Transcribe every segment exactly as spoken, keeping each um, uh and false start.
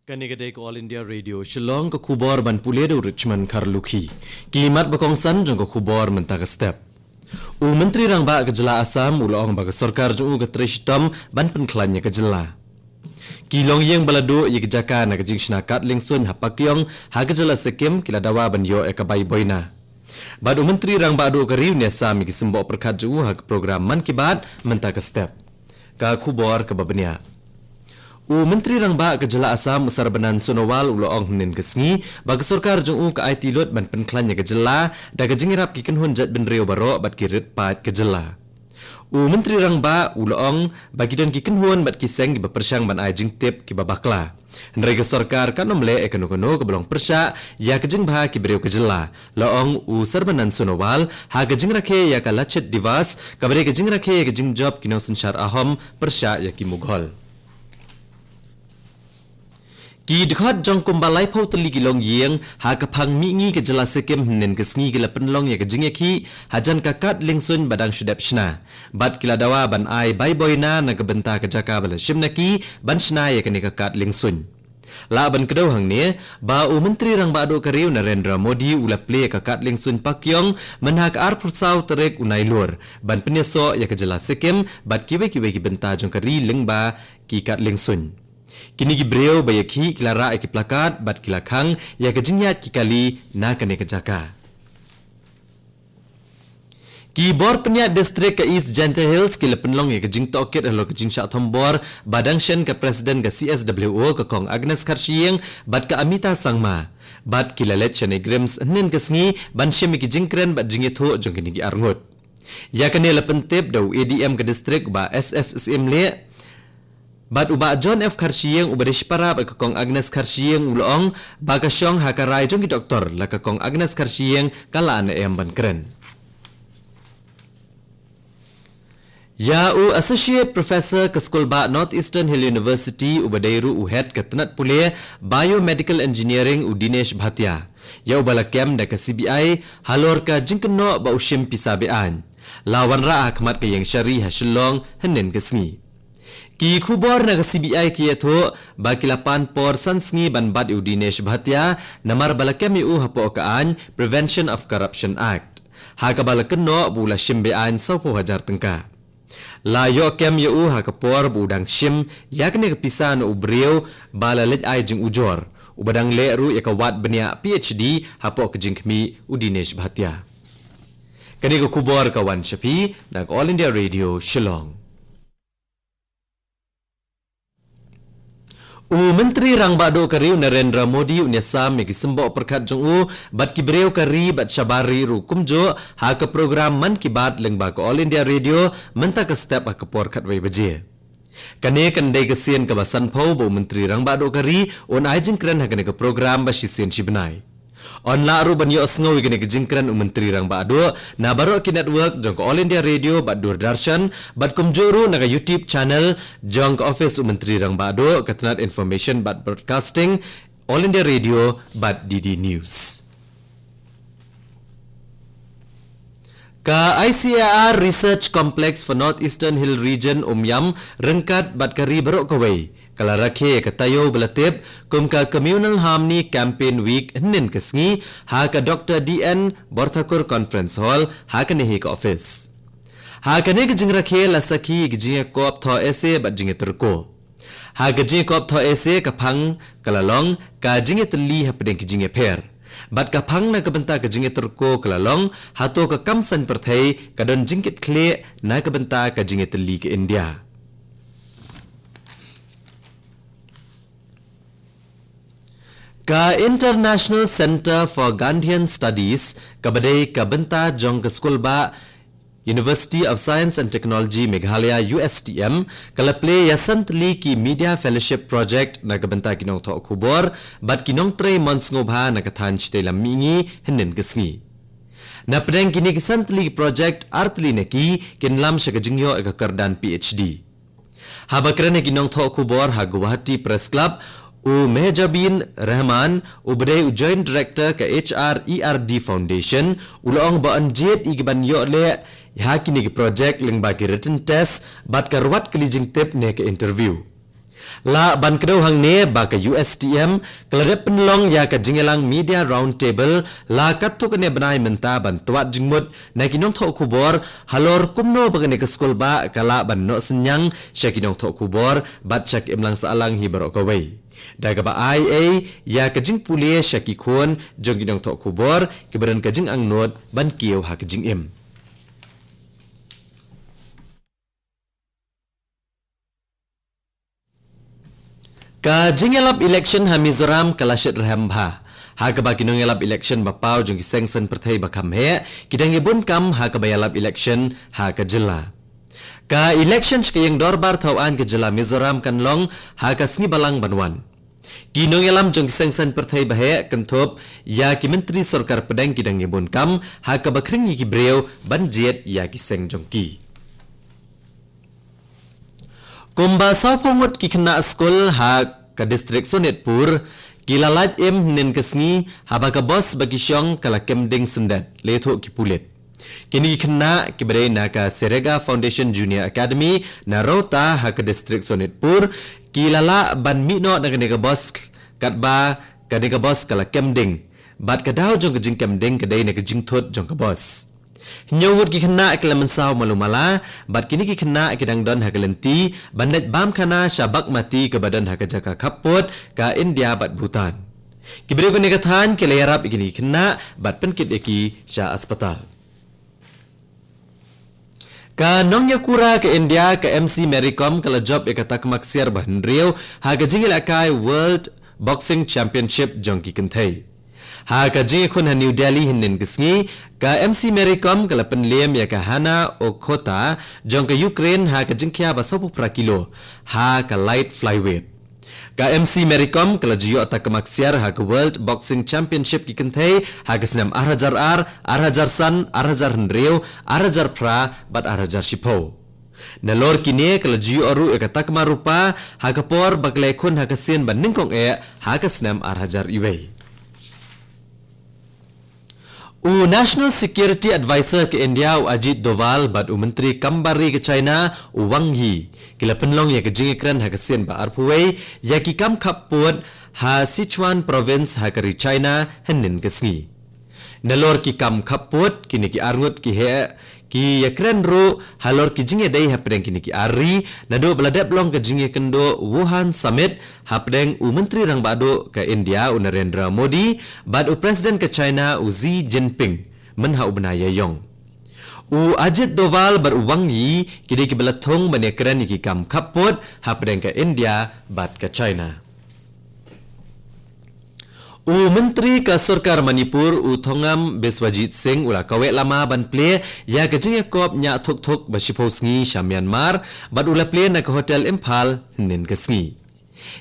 Kane ka dei ka All India Radio Shillong, ka khubor ban pule da u Richmond Kharlukhi. Ki mat ba kongsan jong ka khubor mynta ka step. U Myntri Rangbah ka jylla Assam u la ong ba ka sorkar jong u ka trei shitom ban pynkhlaiñ ïa ka jylla. Ki longïing ba la duh ïa ka jaka na ka jingshna kad liengsuiñ ha Pakyong ha ka jylla Sikkim ki la dawa ban ïoh ïa ka bai buina. Bad u Myntri Rangbah duh ka ri u Niasam ïa ki symboh pyrkhat jong u ha ka program Mann Ki Baat mynta ka step. Ka khubor kaba bniah. U Myntri Rangbah ka jylla Assam u Sarbanan Sonowal u la ong hynnin ka sngi ba ka sorkar jong u ka aiti lut ban pynkhlaiñ ïa ka jylla da ka jingïarap ki kynhun jaitbynriew baroh bad ki rit paid ka jylla. U Myntri Rangbah u la ong ba ki don ki kynhun bad ki seng kiba pyrshang ban ai jingtip kiba bakla. Hynrei ka sorkar kan ym leh ïa kano kano kaba long pyrshah ïa ka jingbha ki briew ka jylla, la ong u Sarbanan Sonowal ha ka jingrakhe ïa ka Lachit Diwas, kaba dei ka jingrakhe ïa ka jingjop ki nongsynshar Ahom pyrshah ïa ki Mughal. Ki dkhot jong kumba laiphew tylli ki longïing ha ka phang mihngi ka jylla Sikkim hynnin ka sngi ki la pynlong ïa ka jingïakhih hajan ka kad liengsuiñ ba dang shu dep shna. Bad ki la dawa ban ai bai buina na ka bynta ka jaka ba la shim na ki ban shna ïa kane ka kad liengsuiñ. Lah ban kdew hangne ba u Myntri Rangbah duh ka ri u Narendra Modi u la plie ïa ka kad liengsuiñ Pakyong mynha ka arphew saw tarik u Nailur ban pynïasoh ïa ka jylla Sikkim bad kiwei kiwei ki bynta jong ka ri lyngba ki kad liengsuiñ. Kine ki briew ba ïakhih ki la rah ïa ki plakat bad ki la khang ïa ka jingïaid ki kali na kane ka jaka. Ki bor pynïaid district ka East Jaintia Hills ki la pynlong ïa ka jingtohkit halor ka jingshah thombor ba dang shen ka president ka C S W O ka Kong Agnes Kharshiing bad ka Amita Sangma. Bad ki la leit sha NEIGRIHMS hynnin ka sngi ban shim ïa ki jingkren bad jingïathuh jong kine ki arngut. Ïa kane la pyntip da u A D M ka district u Bah S S Syiemlieh. Bad u Bah John F Kharshiing uba dei shipara bad ka Kong Agnes Kharshiing u la ong ba ka shong ha ka rai jong ki doktor, la ka Kong Agnes Kharshiing ka la an em ban kren. Ïa u Associate Professor ka Skulbah North Eastern Hill University uba dei ruh u head ka tnat pule Biomedical Engineering u Dinesh Bhatia, ïa uba la kem da ka C B I halor ka jingkynnoh ba u shim pisa be-aiñ, la wanrah ha khmat ka ïing shari ha Shillong hynnin ka sngi. Ki khubor na ka C B I ki ïathuh ba ki la pan por san sngi ban bat ïa u Dinesh Bhatia namar ba la kem ïa u hapoh ka aiñ Prevention of Corruption Act, ha kaba la kynnoh ba u la shim be-aiñ sawphew hajar tyngka. La ïoh kem ïa u ha ka por ba u dang shim ïa kane ka pisa na u briew ba la leit ai jingujor, uba dang leh ruh ïa ka wad bniah P H D hapoh ka jingkhmih, u Dinesh Bhatia. Kane ka khubor ka wan sha phi na ka All India Radio Shillong. U Myntri Rangbah duh ka ri u Narendra Modi un ïasam ïa ki symboh pyrkhat jong u bad ki briew ka ri bad shabar ri ruh kumjuh ha ka program Mann Ki Baat lyngba ka All India Radio mynta ka step ha ka por khatwei baje. Kane kan dei ka sien kaba sanphew ba u Myntri Rangbah duh ka ri un ai jingkren ha kane ka program ba shisien shi bnai. Yn lah ruh ban ïohsngew ïa kane ka jingkren u Myntri Rangbah duh na baroh ki network jong ka All India Radio bad Doordarshan, bad kumjuh ruh na ka YouTube channel jong ka office u Myntri Rangbah duh, ka tnat Information bad Broadcasting, All India Radio bad D D News. Ka I C A R Research Complex for North Eastern Hill Region, Umiam, ryngkat bad ka ri baroh kawei, ka la rakhe ïa ka taïew ba la tip kum ka Communal Harmony Campaign Week hynnin ka sngi ha ka Doctor D N Borthakur Conference Hall, ha kane hi ka office. Ha kane ka jingrakhe la sakhi ïa ka jingïakop thoh essay bad jingïatyrko. Ha ka jingïakop thoh essay ka phang ka la long Ka Jingïatylli Hapdeng ki Jingïapher, bad ka phang na ka bynta ka jingïatyrko ka la long Hato ka kam saiñ pyrthei ka don jingkitkhlieh na ka bynta ka jingïatylli ka India. Ka International Centre for Gandhian Studies, kaba dei ka bynta jong ka skulbah University of Science and Technology Meghalaya, U S T M, ka la plie ïa san tylli ki Media Fellowship Project na ka bynta ki nongthoh khubor bad ki nongtrei mon sngewbha na ka thaiñ shatei lam mihngi hynnin ka sngi. Na pdeng kine ki san tylli ki project, ar tylli na ki kin lam sha ka jingïoh ïa ka kyrdan P H D. Haba kren ïa ki nongthoh khubor ha Guwahati Press Club, u Mehjabin Rahman, uba dei u Joint Director ka H R E R D Foundation, u la ong ba yn jied ïa ki ban ïoh leh ha kine ki project lyngba ki written test bad ka ruat kylli jingtip ne ka interview. Lah ban kdew hangne ba ka U S T M ka la dep pynlong ïa ka jingïalang Media Roundtable la katto katne bnai mynta ban twad jingmut na ki nongthoh khubor halor kumno ba kane ka skulbah ka lah ban noh synñiang sha ki nongthoh khubor bad sha ki imlang sahlang hi baroh kawei, da kaba ai ei ïa ka jingpule sha ki khun jong ki nongthoh khubor kiba don ka jingangnud ban kiew ha ka jingim. Ka jingïalap election ha Mizoram ka la shet rhem bha, ha kaba ki nongïalap election ba paw jong ki seng saiñ pyrthei ba kham heh ki dang ïabun kam ha kaba ïalap election ha ka jylla. Ka election sha ka ïing dorbar thaw aiñ ka jylla Mizoram kan long ha ka sngi Balang ban wan. Ki nongïalam jong ki seng saiñ pyrthei ba heh kynthup ïa ki myntri sorkar pdeng ki dang ïabun kam ha kaba khring ïa ki briew ban jied ïa ki seng jong ki. Kumba sawphew ngut ki khynnah skul ha ka distrik Sonitpur ki la lait im hynnin ka sngi haba ka bos ba ki shong ka la kem ding syndet, la ïathuh ki pulit. Kine ki khynnah kiba dei na ka Serega Foundation Junior Academy na Rota ha ka distrik Sonitpur ki la lah ban mih noh na kane ka bos katba kane ka bos ka la kem ding bad ka daw jong ka jingkem ding ka dei na ka jingthut jong ka bos. Hynñiew ngut ki khynnah ki la mynsaw malu mala bad kine ki khynnah ki dang don ha ka lynti ban leit bam khana sha Bagmati kaba don ha ka jaka khappud ka India bad Bhutan. Ki briew kane ka thaiñ ki la ïarap ïa kine ki khynnah bad pynkit ïa ki sha aspatal. Ka nongïakura ka India ka M C Mary Kom ka la jop ïa ka takma ksiar ba hynriew ha ka jingïalehkai World Boxing Championship jong ki kynthei. Ha ka jingïakhun ha New Delhi hynnin ka sngi, ka M C Mary Kom ka la pynliem ïa ka Hana Okhota jong ka Ukraine ha ka jingkhia ba sawphew phra kilo ha ka light flyweight. Ka M C Mary Kom ka la ju ïoh takma ksiar ha ka World Boxing Championship ki kynthei ha ka snem ar hajar ar, ar hajar san, ar hajar hynriew, ar hajar phra bad ar hajar shiphew. Nalor kine ka la ju ïoh ruh ïa ka takma rupa ha ka por ba ka la ïakhun ha ka sien ba nyngkong eh ha ka snem ar hajar iwei. U National Security Advisor ka India u Ajit Doval bad u Myntri Kam Bar Ri ka China u Wang Yi ki la pynlong ïa ka jingïakren ha ka sien ba arphew wei ïa ki kam khappud ha Sichuan Province ha ka ri China hynnin ka sngi. Nalor ki kam khappud, kine ki arngut ki heh ki ïakren ruh halor ki jingïadei hapdeng kine ki ar ri naduh ba la dep long ka jingïakynduh Wuhan Summit hapdeng u Myntri Rangbah Duh ka India u Narendra Modi bad u President ka China u Xi Jinping mynha u bnai Ïaïong. U Ajit Doval bad u Wang Yi ki dei kiba la thung ban ïakren ïa ki kam khappud hapdeng ka India bad ka China. U Myntri ka Sorkar Manipur u Thongam Biswajit Singh u la kaweh lama ban plie ïa ka jingïakop ñiah thuk thuk ba shiphew sngi sha Myanmar bad u la plie na ka Hotel Imphal hynnin ka sngi.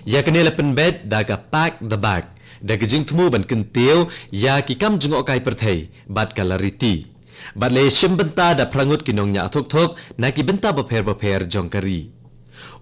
Ïa kane la pynbeit da ka Pack the Bag da ka jingthmu ban kyntiew ïa ki kam jngohkai pyrthei bad ka la riti. Bad la ïashim bynta da phra ngut ki nongñiah thuk thuk na ki bynta bapher bapher jong ka ri.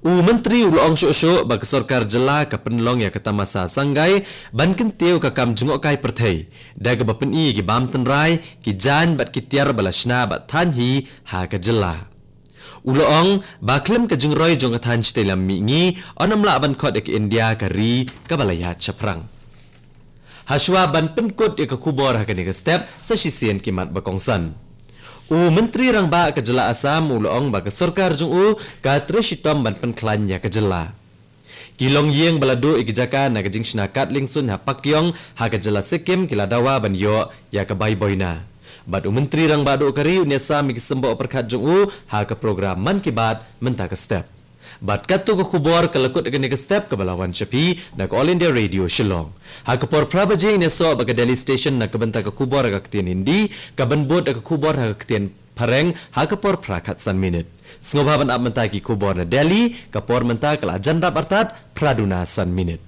U Myntri u la ong shuh shuh ba ka Sorkar Jylla ka pynlong ïa ka tamasa Sangai ban kyntiew ka kam jngohkai pyrthei da kaba pyni ïa ki bam tynrai, ki jaiñ bad ki tiar ba la shna bad thaiñ hi ha ka jylla. U la ong ba khlem ka jingroi jong ka thaiñ shatei lam mihngi yn ym lah ban khot ïa ka India ka ri kaba la ïaid shaphrang. Hashwa ban pynkut ïa ka khubor ha kane ka step, sa shisien ki mat ba kongsan. U Myntri Rangbah ka Jylla Assam u la ong ba ka sorkar jong u ka trei shitom ban pynkhlaiñ ïa ka jylla. Ki longïing ba la duh ïa ki jaka na ka jingshna kad liengsuiñ ha Pakyong ha ka jylla Sikkim ki la dawa ban ïoh ïa ka bai boina. Bad u Myntri Rangbah Duh ka ri u Nisa Miki Symboh pyrkhat jong u ha ka program Mann Ki Baat mynta ka step. Bad katto ka khubor ka la kut ïa kane ka step kaba la wan sha phi na ka All India Radio Shillong. Ha ka por phra baje ngin ïasoh bad ka Delhi Station na ka bynta ka khubor ha ka ktien Hindi, kaban bud da ka khubor ha ka ktien Phareng ha ka por phra khatsan minit. Sngewbha ban ap mynta ki khubor na Delhi, ka por mynta ka la jan dap artat phra duna san minit.